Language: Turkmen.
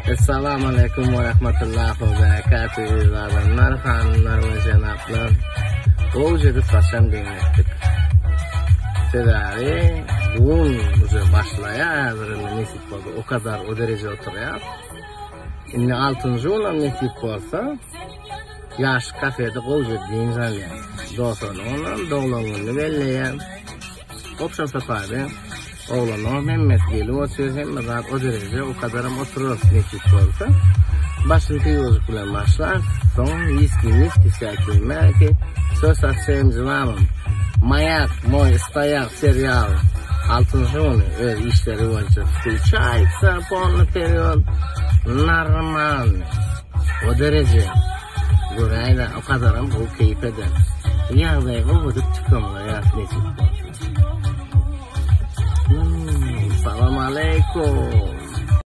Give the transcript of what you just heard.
Essalamu aleýkum we rahmetullahi we berekatuh eziz adamlar, hanymlar we jenaplar. Gowja edip başam diňletdik. Sebäbi bu gün uje başlaýar häzir indi nesip bolsa o kadar o dereje oturýar. Indi altynjy günem nesip bolsa Ýaş kafede gowja dynç alýar. Dostlarynyňam doglan gününi belleýär. Gopşan sapary oglanlaryň hemmesi gelip otyr, hemme zat o dereje, o kadaram oturarys nesip bolsa. Başyny piwojyk bilen başlarys, soň wiski, miski, всякие mäki, söz совсем zlamom. Maýak, moý, stoýak serial altynjy güni öz işleri boýunça wklýuçaýtsa polny period normalny. O dereje. Göräýdä, o kadaram gowy keýp eder. Ýagdaýy gowy edip tüpeňleýäs nesip bolsa. Salam aleýkum.